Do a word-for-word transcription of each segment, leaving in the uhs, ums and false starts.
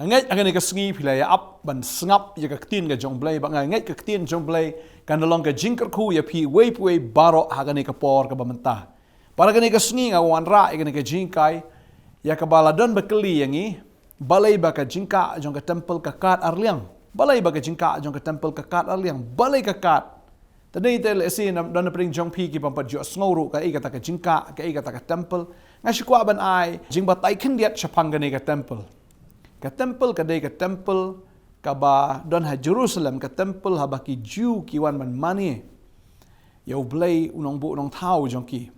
Nga ngeit ha kane ka sngi phi la ïa ap ban sngap ïa ka ktien ka jong U Blei, bad nga ngeit ka ktien jong U Blei kan long ka jingkyrkhu ïa phi uwei pa uwei baroh ha kane ka por kaba mynta. Bad ha kane ka sngi nga wanrah ïa kane ka jinghikai ïa kaba la don ba kylli ïa ngi, balei ba ka jingkah jong ka temple ka kad ar liang? Balei ba ka jingkah jong ka temple ka kad ar liang? Balei ka kad? Te dei te lehse na don na pdeng jong phi ki bym pat ju sngew ruh kaei kata ka jingkah, kaei kata ka temple. Nga shu kwah ban ai jingbatai khyndiat shaphang kane ka temple. Ka temple ka dei ka temple kaba don ha Jerusalem, ka temple haba ki Jiw ki wan ban mane ïa U Blei u nongbuh nongthaw jong ki.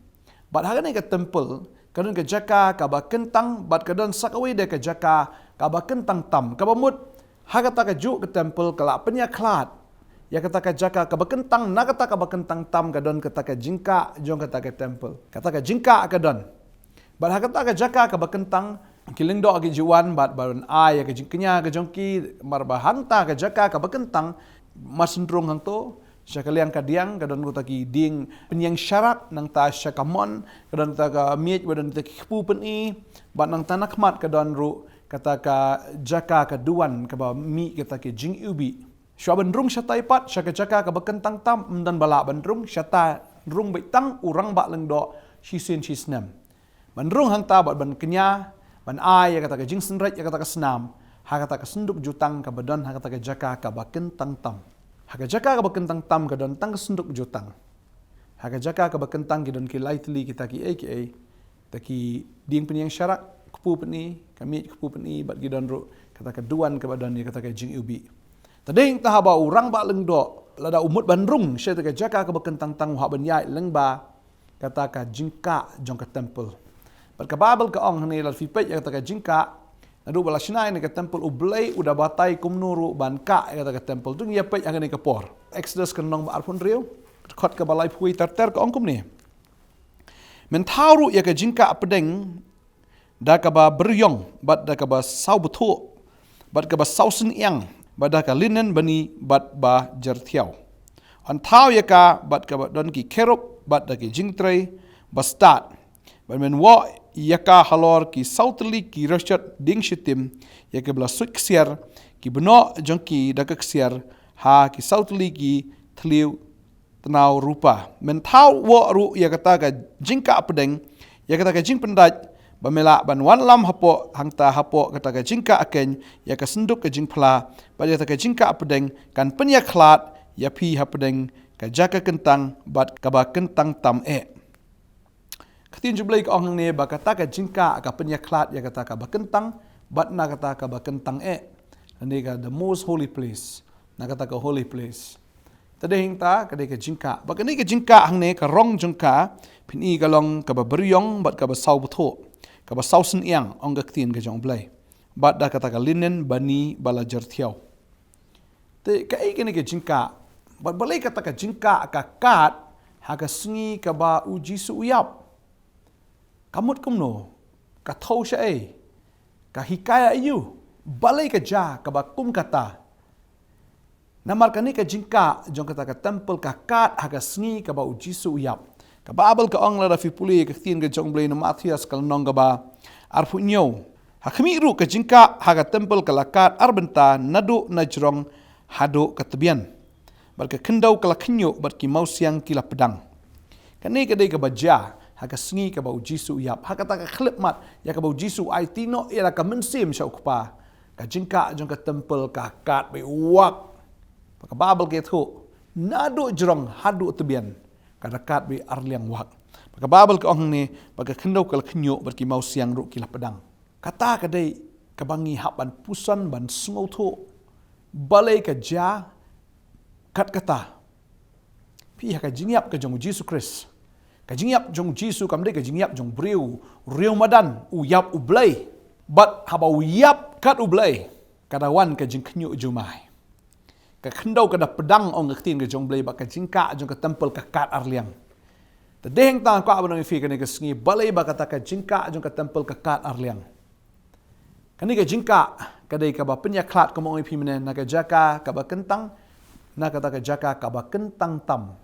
Bad ha kane ka temple ka don ka jaka kaba kyntang, bad ka don sa kawei de ka jaka kaba kyntang tam, kaba mut ha kata kajuh ka temple ka la pynïakhlad ïa kata ka jaka kaba kyntang. Na kata kaba kyntang tam ka don kata ka jingkah jong kata ka temple. Kata ka jingkah ka don. Bad ha kata ka jaka kaba kyntang ki lyngdoh ki ju wan bad ban ai ïa ka jingkñia ka jong ki, namar ba hangta ka jaka kaba kyntang, mar shu rung hangto sha ka liang ka diang ka don kata ki dieng pynïeng sharak, nangta sha kamon ka don kata ka miej ba don kata ki kpu pyni, bad nangta na khmat ka don ruh kata ka jaka ka duwan kaba mih kata ki jingiwbih. Shuwa ban rung shatai pat sha ka jaka kaba kyntang tam, ym don ba lah ban rung shata, rung beit tang u rangbah lyngdoh shisien shisnem. Ban rung hangta bad ban kñia, ban ai ïa kata ka jingsynreit ïa kata ka snam ha kata ka synduk jutang kaba don ha kata ka jaka kaba kyntang tam. Ha ka jaka kaba kyntang tam ka don tang ka synduk jutang. Ha ka jaka kaba kyntang ki don ki lai tylli kita kiei kiei, ta ki dieng pynïeng sharak, kpu pyni, ka miej kpu pyni, bad ki don ruh kata ka duwan kaba don ïa kata ka jingiwbih. Te dei hangta haba u rangbah lyngdoh lada u mut ban rung sha kata ka jaka kaba kyntang tam, u hap ban ïaid lyngba kata ka jingkah jong ka temple. Bad ka Baibl ka ong hangne, lada phi peit ïa kata ka jingkah, naduh ba la shna ïa kane ka temple, U Blei u da batai kumno ruh ban kah ïa kata ka temple. To ngin ïa peit ha kane ka por. Exodus ka lynnong ba arphew hynriew, dkhot kaba laiphew wei ter ter ka ong kumne: Men thaw ruh ïa ka jingkah pdeng da kaba byrïong, bad da kaba saw bthuh, bad kaba saw syniang, bad da ka linen bani, bad ba jyrthiaw. Yn thaw ïa ka bad kaba don ki kherub, bad da ki jingtrei ba stad. Bad men woh ïa ka halor ki saw tylli ki rashot dieng shitim, ïa kiba la suit ksiar, ki bnoh jong ki da ka ksiar, ha ki saw tylli ki thliew tnaw rupa. Men thaw woh ruh ïa kata ka jingkah pdeng, ïa kata ka jingpyndait, ba me lah ban wanlam hapoh hangta, hapoh kata ka jingkah keiñ, ïa ka synduk ka jingphla, bad ïa kata ka jingkah pdeng kan pynïakhlad ïa phi hapdeng ka jaka kyntang bad kaba kyntang tam eh. Ka ktien jong U Blei ka ong hangne ba kata ka jingkah ka pynïakhlad ïa kata kaba kyntang bad na kata kaba kyntang eh. Hangne ka the most holy place. Na kata ka holy place. Te dei hangta ka dei ka jingkah. Bad kane ka jingkah hangne ka rong jong ka, phin i ka long kaba byrïong bad kaba saw bthuh, kaba saw syniang, ong ka ktien ka jong U Blei. Bad da kata ka linen bani ba la jyrthiaw. Te kaei kane ka jingkah? Bad balei kata ka jingkah ka kad ha ka sngi kaba U Jisu u ïap? Ka mut kumno? Ka thew shaei? Ka hikai aïu? Balei ka jia kaba kum kata? Namar kane ka jingkah jong kata ka temple ka kad ha ka sngi kaba U Jisu u ïap. Ka Baibl ka ong, lada phi pule ïa ka ktien ka jong U Blei na Mathaios ka lynnong kaba arphew hynñiew: Ha khmih ruh ka jingkah ha ka temple ka la kad ar bynta, naduh na jrong haduh ka tbian. Bad ka khyndew ka la khynñiuh bad ki mawsiang ki la pdang. Kane ka dei kaba jia ha ka sngi kaba U Jisu u ïap. Ha kata ka khyllipmat ïa kaba U Jisu u aiti noh ïa la ka mynsiem sha U Kpa, ka jingkah jong ka temple ka kad beit wak. Bad ka Baibl ka ïathuh, naduh jrong haduh tbian ka da kad beit ar liang wak. Bad ka Baibl ka ong hangne, bad ka khyndew ka la khynñiuh bad ki mawsiang ruh ki la pdang. Kata ka dei kaba ngi hap ban puson, ban sngewthuh. Balei ka jia kat kata? Phi, ha ka jingïap ka jong U Jisu Khrist, ka jingïap jong U Jisu kam dei ka jingïap jong briew, briew madan, u ïap U Blei. Bad haba u ïap kat U Blei, ka da wan ka jingkhynñiuh jumai. Ka khyndew ka da pdang, ong ka ktien ka jong U Blei, bad ka jingkah jong ka temple ka kad ar liang. Te dei hangta nga kwah ban ong ïa phi kane ka sngi, balei ba kata ka jingkah jong ka temple ka kad ar liang. Kane ka jingkah ka dei kaba pynïakhlad, kumba ong ïa phi mynne, na ka jaka kaba kyntang, na kata ka jaka kaba kyntang tam.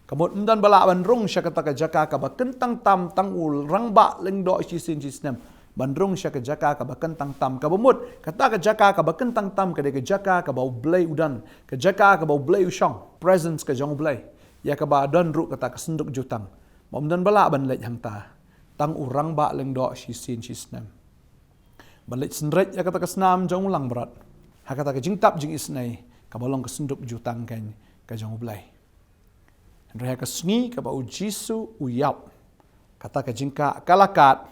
Ka mut ym don ba lah ban rung sha kata ka jaka kaba kyntang tam, tang u rangbah lyngdoh shisien shisnem. ban rung sha ka jaka kaba kyntang tam. Kaba mut, kata ka jaka kaba kyntang tam ka dei ka jaka kaba U Blei u don, ka jaka kaba U Blei u shong, presence ka jong U Blei. Ïa kaba don ruh kata ka synduk jutang. Ba ym don ba lah ban leit hangta. Tang u rangbah lyngdoh shisien shisnem. Ban leit synreit ïa kata ka snam jong u langbrot. Ha kata ka jingtap jingisynei, kaba long ka synduk jutang kein ka jong U Blei. Hynrei ha ka sngi kaba U Jisu u ïap, kata ka jingkah ka la kat,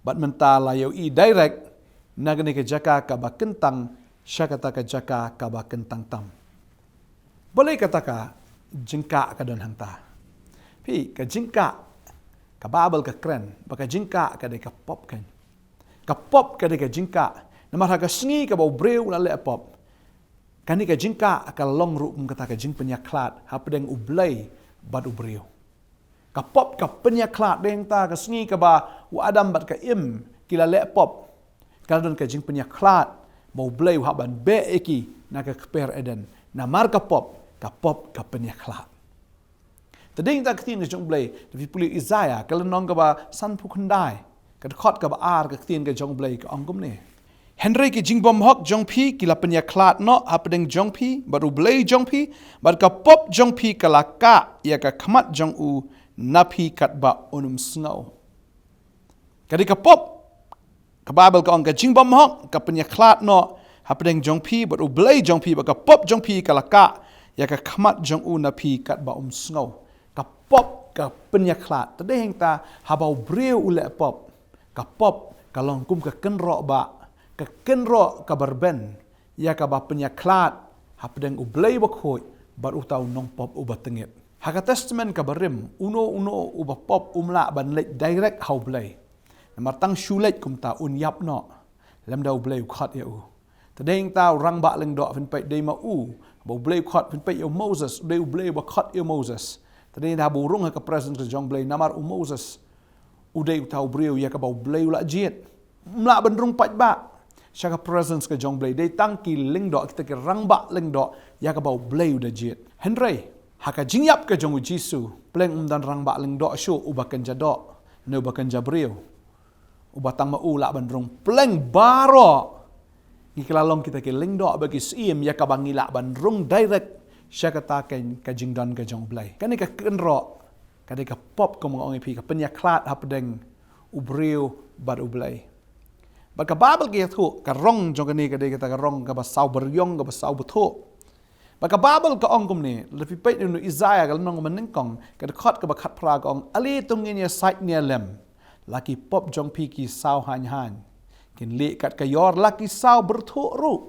bad mynta la ïohi direct, na kane ka jaka kaba kyntang, sha kata ka jaka kaba kyntang tam. Balei kata ka jingkah ka don hangta? Phi, ka jingkah, ka Baibl ka kren ba ka jingkah ka dei ka pop kein. Ka pop ka dei ka jingkah. Namar ha ka sngi kaba u briew u la leh pop, kane ka jingkah ka long ruh kum kata ka jingpynïakhlad hapdeng U Blei bad u briew. Ka pop ka pynïakhlad. Dei hangta ka sngi kaba u Adam bad ka Im ki la leh pop, ka la don ka jingpynïakhlad ba U Blei u hap ban beh ïa ki na ka kper Eden. Namar ka pop, ka pop ka pynïakhlad. Te dei hangta ka ktien ka jong U Blei, te phi pule Isaïah ka lynnong kaba sanphew khyndai, ka dkhot kaba ar, ka ktien ka jong U Blei ka ong kumne: Hynrei ki jingbymhok jong phi ki la pynïakhlad noh hapdeng jong phi bad U Blei jong phi, bad ka pop jong phi ka la kah ïa ka khmat jong u na phi katba un ym sngew. Ka dei ka pop, ka Baibl ka ong, ka jingbymhok ka pynïakhlad noh hapdeng jong phi bad U Blei jong phi, bad ka pop jong phi ka la kah ïa ka khmat jong u na phi katba um sngew. Ka pop ka pynïakhlad. Te dei hangta haba u briew u leh pop, ka pop ka long kum ka kynroh ba, ka kynroh kaba rben ïa kaba pynïakhlad hapdeng U Blei bakhuid bad uta u nongpop uba tyngeh. Ha ka Testament kaba rim, uno uno uba pop um lah ban leit direct ha U Blei. Namar tang shu leit kumta un ïap noh, lymda U Blei u khot ïa u. Te dei hangta u rangbah lyngdoh, phin peit, dei ma u ba U Blei u khot, phin peit ïa u Moses, u dei U Blei uba khot ïa u Moses. Te dei hangta ba u rung ha ka presence ka jong U Blei, namar u Moses u dei uta u briew ïa kaba U Blei u la jied. Um lah ban rung paidbah sha ka presence ka jong U Blei. Dei tang ki lyngdoh, kita ki rangbah lyngdoh ïa kaba U Blei u da jied. Hynrei ha ka jingïap ka jong U Jisu, pleng um don rangbah lyngdoh shuh uba kynja doh ne uba kynja briew, uba tang ma u lah ban rung. Pleng baroh ngi ki la long kita ki lyngdoh bad ki syiem ïa kaba ngi lah ban rung direct sha kata ka, ka jingdon ka jong U Blei. Kane ka kynroh ka dei ka pop, kum nga ong ïa phi, ka pynïakhlad hapdeng u briew bad U Blei. Bad ka Baibl ka ïathuh, ka rong jong kane ka dei kata ka rong kaba saw byrïong, kaba saw bthuh. Bad ka Baibl ka ong kumne, lada phi peit ïa u Isaïah ka lynnong kaba nyngkong, ka dkhot kaba khatphra ka ong: Ale to ngin ïasaid nia lem, la ki pop jong phi ki saw haiñ haiñ, kin lieh kat ka ïor, la ki saw byrthuh ruh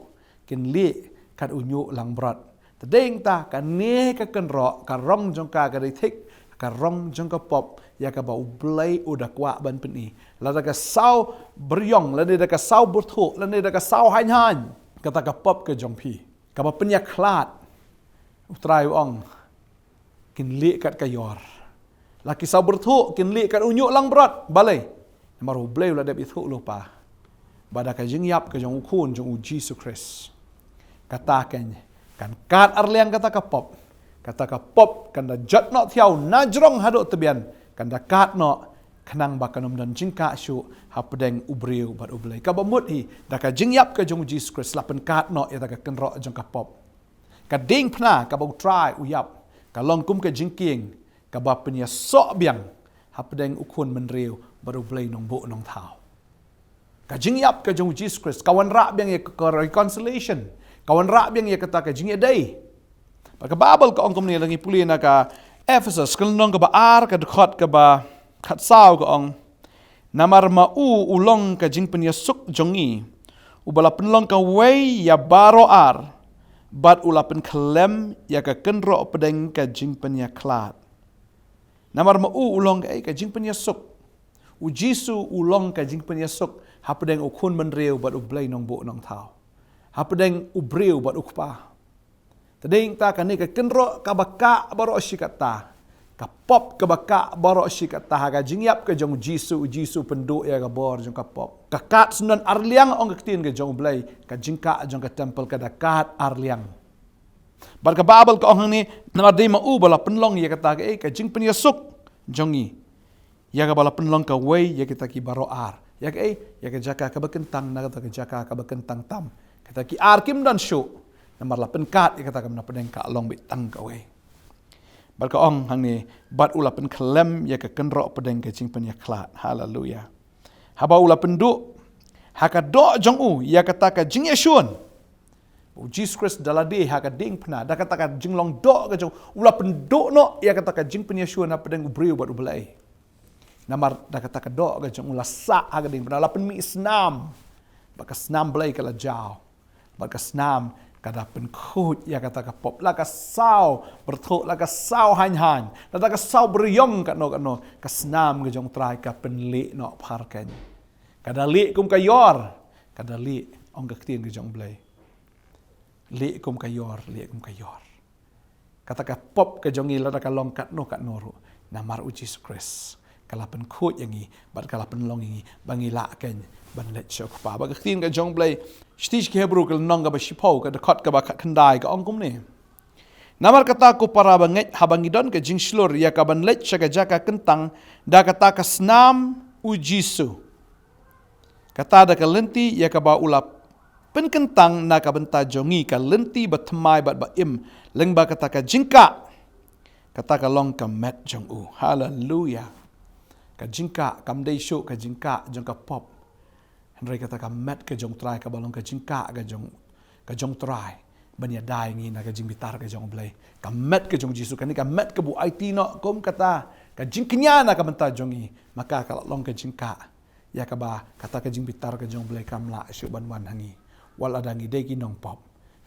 kin lieh kat u ñiuh langbrot. Te dei hangta kane ka kynroh, ka rong jong ka ka dei thik ka rong jong ka pop ïa kaba U Blei u da kwah ban pyni. Lada ka saw byrïong, lane da ka saw byrthuh, lane da ka saw haiñ haiñ kata ka pop ka jong phi, kaba pynïakhlad, U Trai u ong, kin lieh kat ka ïor. La ki saw byrthuh kin lieh kat u ñiuh langbrot. Balei? Namar U Blei u la dep ïathuh lypa ba da ka jingïap ka jong U Khun jong U Jisu Khrist, kata kein kan kat arliang kata ka pop. Kata ka pop kan da jot noh thiaw na jrong haduh tbian, kan da kat noh, khnang ba kan ym don jingkah shuh hapdeng u briew bad U Blei. Kaba mut hi, da ka jingïap ka jong U Jisu Khrist la pynkat noh ïa kata ka kynroh jong ka pop. Ka diengphna kaba U Trai u ïap ka long kum ka jingkieng kaba pynïasoh biang hapdeng U Khun Mynriew bad U Blei Nongbuh Nongthaw. Ka jingïap ka jong U Jisu Khrist ka wanrah biang ïa ka reconciliation, ka wanrah biang ïa kata ka jingïadei. Bad ka Baibl ka ong kumne, lada ngi pule na ka Ephesus ka lynnong kaba ar, ka dkhot kaba khatsaw ka ong: Namar ma u u long ka jingpynïasuk jong ngi, uba la pynlong kawei ïa baroh ar, bad u la pynkhyllem ïa ka kynroh pdeng ka jingpynïakhlad. Namar ma u u long ka, eh, ka jingpynïasuk. U Jisu u long ka jingpynïasuk hapdeng U Khun Mynriew bad U Blei Nongbuh Nongthaw, hapdeng u briew bad U Kpa. Te dei hangta kane ka kynroh kaba kah baroh shi katta, ka pop kaba kah baroh shi katta, ha ka jingïap ka jong U Jisu, U Jisu pynduh ïa ka bor jong ka pop. Ka kat syndon arliang, ong ka ktien ka jong U Blei, ka jingkah jong ka templ ka da kat arliang. Bad ka Baibl ka ong hangne, namar dei ma u ba la pynlong ïa kata ka, eh, ka jingpynïasuk jong ngi, ïa kaba la pynlong kawei ïa kita ki baroh ar. Ïa kaei? Ïa ka jaka kaba kyntang, na kata ka jaka kaba kyntang tam. Kata ki ar kim don shuh. Namar la pynkat ïa kata kaba na pdeng ka long beit tang kawei. Bad ka ong hangne, bad u la pynkhlem ïa ka kynroh pdeng ka jingpynïakhlad. Haleluya. Haba u la pynduh ha ka doh jong u ïa kata ka jingïashun. U Jisu Khrist da lade ha ka diengphna, da kata ka jinglong doh ka jong u, u la pynduh noh ïa kata ka jingpynïashun hapdeng u briew bad U Blei. Namar da kata ka doh ka jong u la sah ha ka diengphna, la pynmih snam. Bad ka snam Blei ka la jaw. Bad ka snam ka da pynkhuid ïa kata ka pop. La ka saw byrthuh, la ka saw haiñ-haiñ, la da ka saw byrïong katno katno, ka snam ka jong U Trai ka pynlieh noh pharkhein. Ka da lieh kum ka ïor, ka da lieh, ong ka ktien ka jong U Blei. Lieh kum ka ïor, lieh kum ka ïor. Kata ka pop ka jong ngi, lada ka long katno katno ruh, namar U Jisu Khrist ka la pynkhuid ïa ngi bad ka la pynlong ïa ngi ba ngi lah khein ban leit sha U Kpa. Bad ka ktien ka jong U Blei, shithi sha ki Hebru ka lynnong kaba shiphew, ka dkhot kaba khatkhyndai, ka ong kumne: Namar kata, ko para bangeit, haba ngi don ka jingshlur ïa kaban leit sha ka jaka kyntang da kata ka snam U Jisu, kata da ka lynti ïa kaba u la pynkyntang na ka bynta jong ngi, ka lynti bathymmai bad ba-im, lyngba kata ka jingkah, kata ka long ka met jong u. Haleluya. Ka jingkah kam dei shuh ka jingkah jong ka pop, hynrei kata ka met ka jong U Trai kaba long ka jingkah ka jong, ka jong U Trai ban ïada ïa ngi na ka jingbitar ka jong U Blei. Ka met ka jong U Jisu, kane ka met kaba u aiti noh kum kata ka jingkñia na ka bynta jong ngi, ma ka ka la long ka jingkah ïa kaba kata ka jingbitar ka jong U Blei kam lah shuh ban wan ha ngi. Wat lada ngi dei ki nongpop,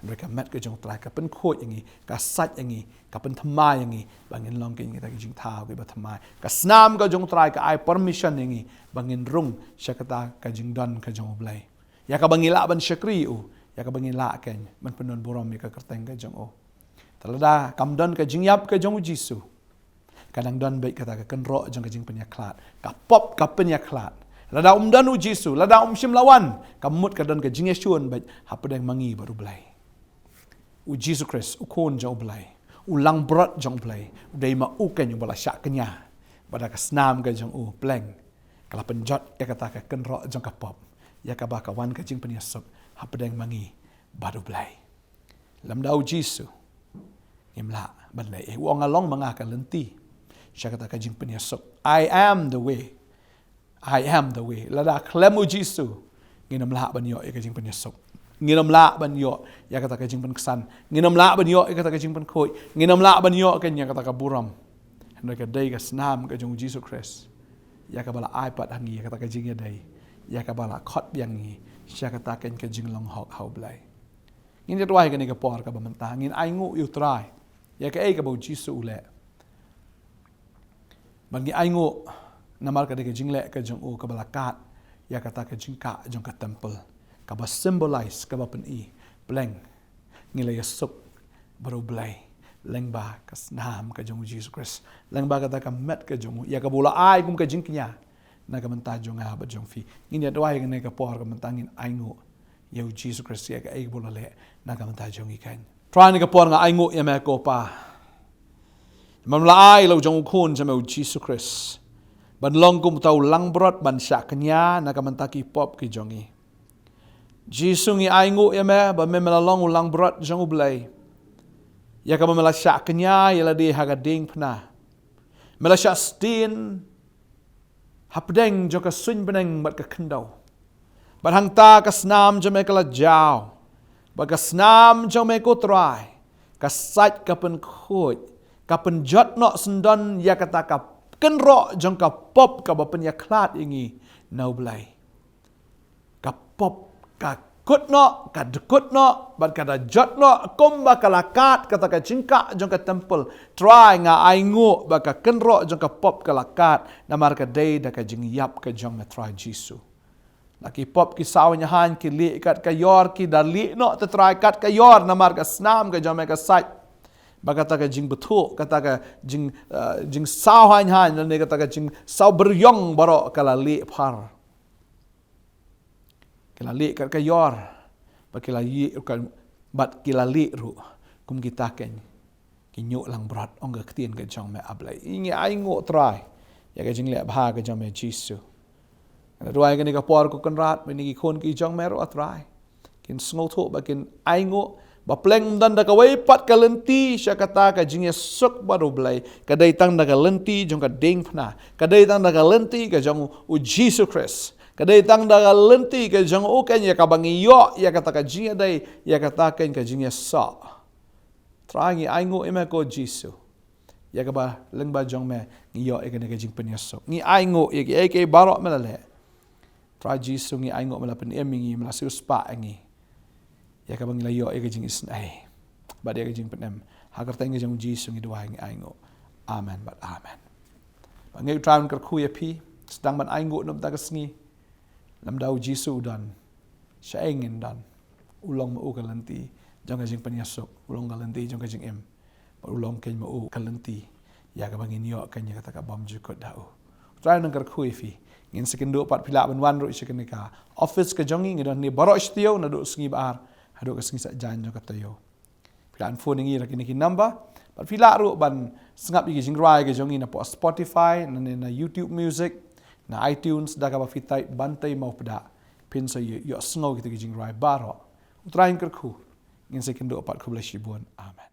hynrei ka met ka jong U Trai ka pynkhuid ïa ngi, ka sait ïa ngi, ka pynthymmai ïa ngi ba ngin long ki, kita ki jingthaw kiba thymmai. Ka snam ka jong U Trai ka ai permission ïa ngi ba ngin rung sha kata ka jingdon ka jong U Blei, ïa kaba ngi lah ban shakri u, ïa kaba ngi lah khein ban pyndon burom ïa ka kyrteng ka jong u. Te lada kam don ka jingïap ka jong U Jisu, ka dang don beit kata ka kynroh jong ka jingpynïakhlad. Ka pop ka pynïakhlad. Lada um don U Jisu, lada um shym la wan, ka mut ka don ka jingïashun beit hapdeng ma ngi bad U Blei. U Jisu Khrist, U Khun jong U Blei, U Langbrot jong U Blei, u dei ma u khein uba la shah kñia. Bad da ka snam ka jong u pleng, ka la pynjot ïa kata ka kynroh jong ka pop, ïa kaba ka wan ka jingpynïasuk hapdeng ma ngi bad U Blei. Lymda U Jisu, ngim lah ban leh ei. U ong, nga long ma nga ka lynti sha kata ka jingpynïasuk. I am the way. I am the way. Lada khlem U Jisu, ngin ym lah ban ïoh ïa ka jingpynïasuk. Ngin ym lah ban ïoh ïa kata ka jingpynksan. Ngin ym lah ban ïoh ïa kata ka jingpynkhuid. Ngin ym lah ban ïoh khein ïa kata ka burom. Hynrei ka dei ka snam ka jong U Jisu Khrist, ïa kaba la ai pat ha ngi ïa kata ka jingïadei, ïa kaba la khot biang ngi sha kata khein ka jinglong hok ha U Blei. Ngin ïa duwai kane ka por kaba mynta, ngin ainguh ïa U Trai ïa kaei kaba U Jisu u leh. Bad ngi ainguh namar ka dei ka jingleh ka jong u kaba la kad ïa kata ka jingkah jong ka temple, kaba symbolize, kaba pyni, pleng, ngi la ïasuk bad U Blei lyngba ka snam ka jong U Jisu Khrist, lyngba kata ka met ka jong u, ïa kaba u la ai kum ka jingkñia na ka bynta jong nga bad jong phi. Ngin ïa duwai kane ka por kaba mynta, ngin ainguh ïa U Jisu Khrist ïa kaei kaba u la leh na ka bynta jong ngi khein. Trai, kane ka por nga ainguh ïa me ko Pa, namar me la ai ïa la u jong u Khun jong me U Jisu Khrist ban long kum uta u langbrot ban shah kñia na ka bynta ki pop ki jong ngi. Jisu, ngi ainguh ïa me ba me, me la long u langbrot jong U Blei, ïa kaba me la shah kñia ïa lade ha ka diengphna. Me la shah sdien hapdeng jong ka suiñ bneng bad ka khyndew. Bad hangta ka snam jong me ka la jaw. Bad ka snam jong me ko Trai, ka sait, ka pynkhuid, ka pynjot noh syndon ïa kata ka kynroh jong ka pop kaba pynïakhlad ïa ngi na U Blei. Ka pop ka kut noh, ka dkut noh, bad ka da jot noh kumba ka la kad kata ka jingkah jong ka temple. Trai, nga ainguh ba ka kynroh jong ka pop ka la kad namar ka dei da ka jingïap ka jong me Trai Jisu. La ki pop ki saw haiñ-haiñ, ki lieh kat ka ïor, ki da lieh noh, te Trai, kat ka ïor namar ka snam ka jong me ka sait. Ba kata ka jingbthuh, kata ka jing, eh, jingsaw haiñ-haiñ, lane kata ka jingsaw byrïong baroh ka la lieh phar. Ki la lieh kat ka ïor, bad ki la lieh kat, bad ki la lieh ruh kum kita khein ki ñiuh langbrot, ong ka ktien ka jong me, A Blei. Ngi ainguh Trai ïa ka jingleh bha ka jong me Jisu. Nga duwai kane ka por ko Kynrad, ba kine ki khun ki jong me ruh, ah Trai, kin sngewthuh bad kin ainguh ba pleng ym don da kawei pat ka lynti sha kata ka jingïasuk bad U Blei. Ka dei tang da ka lynti jong ka diengphna, ka dei tang da ka lynti ka jong U Jisu Khrist, ka dei tang da ka lynti ka jong u keiñ ïa kaba ngi ïoh ïa kata ka jingïadei, ïa kata keiñ ka jingïasoh. Trai, ngi ainguh ïa me ko Jisu, ïa kaba lyngba jong me ngi ïoh ïa kane ka jingpynïasuk. Ngi ainguh ïa kiei kiei baroh me la leh. Trai Jisu, ngi ainguh me la pynim ïa ngi, me la siewspah ïa ngi, ïa kaba ngi la ïoh ïa ka jingisynei bad ïa ka jingpynim. Ha ka kyrteng ka jong U Jisu ngi duwai, ngi ainguh. Amen bad amen. Ba ngi, U Trai un kyrkhu ïa phi. Sdang ban ainguh na kata ka sngi. Lymda U Jisu u don, shaei ngin don? U long ma u ka lynti jong ka jingpynïasuk, u long ka lynti jong ka jingim, bad u long keiñ ma u ka lynti ïa kaba ngin ïoh keiñ ïa kata ka bymjukut da u. U Trai un kyrkhu ïa phi. Ngin sa ïakynduh pat, phi lah ban wan ruh sha kane ka office ka jong ngi, ngi don hangne baroh shi taïew, naduh sngi Ba-ar haduh ka sngi Saitjaiñ jong ka taïew. Phi lah ban phone ïa ngi na kine ki number. Bad phi lah ruh ban sngap ïa ki jingrwai ka jong ngi na poh Spotify, na, na, na YouTube Music, na iTunes, da kaba phi type Bantei Mawpdang. Phin sa ïoh, ïohsngew kita ki jingrwai baroh. U Trai un kyrkhu. Ngin sa ïakynduh pat, khublei shibun. Amen.